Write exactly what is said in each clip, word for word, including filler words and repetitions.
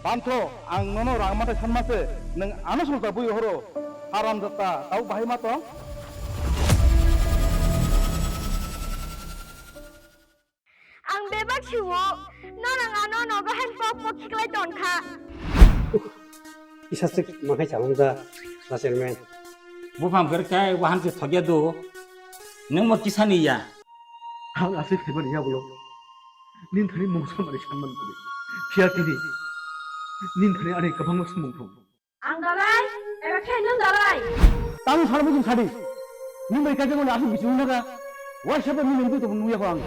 Bantho, ang nono rang matai sanma se, nwng ano sulta bui horo. Haramjata, tau bahai ma tong? Ang bebak siwo, norang ano nogo han pok pok khiklai ton kha. Isa sik makhai chalong ja, la chairman. Buphang kar kai wahan se thogya do. Nwng mo kisani ya. Ang asai phaibar ya bolo. Nin thani mungsa mari sanman kore. Phiya tini. Nin thani ani kabang sumung thong. Ang dalai, eba khe nwng dalai. Tamo salo bujung sadi. Nwng bai kaisa mani asuk bisi wngnaga. Waisa bo nwng nwng to nungya ko ang.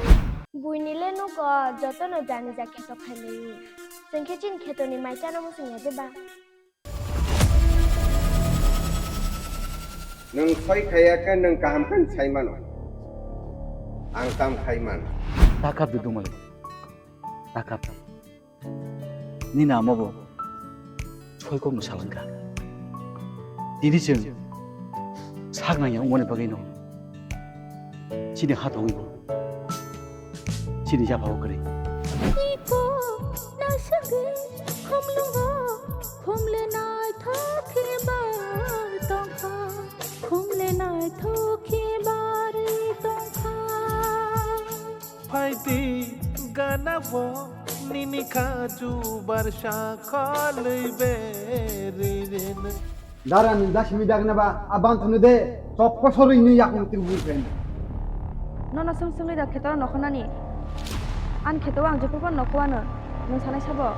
Buini le nuko jotono jani ja kheto khailai. Chwng khe chini khetoni mai chana muchung ya je ba. Nwng soi khaiya khe nwng kaham khe sai mano. Ang tam khai man. Takap dudumali. Takap. Nini amo bo soi kok no salangka. Tini chwng sak nang ya wngmani bagwi no. Chini ha tongwi bo. Chini yapha o kwrwi. Iko nasagwi khumlungo khumle naithok khibar tongkha, khumle naithok khibar tongkha. Phaidi gana bo nini kaju barsa kholwi beri rin. Dara ni jasimi dagna ba abang thunu de chop kosori ni yakung ti bui pen. Nono sung sungwi da kheto nokho nani. An kheto ang jepur pon nokho ano. Nung sanai sabo.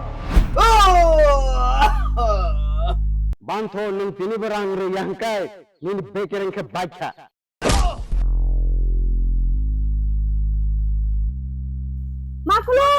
Bantho nung tini bo rang rwi yang kai nini bekereng khe baikha. Makhulu!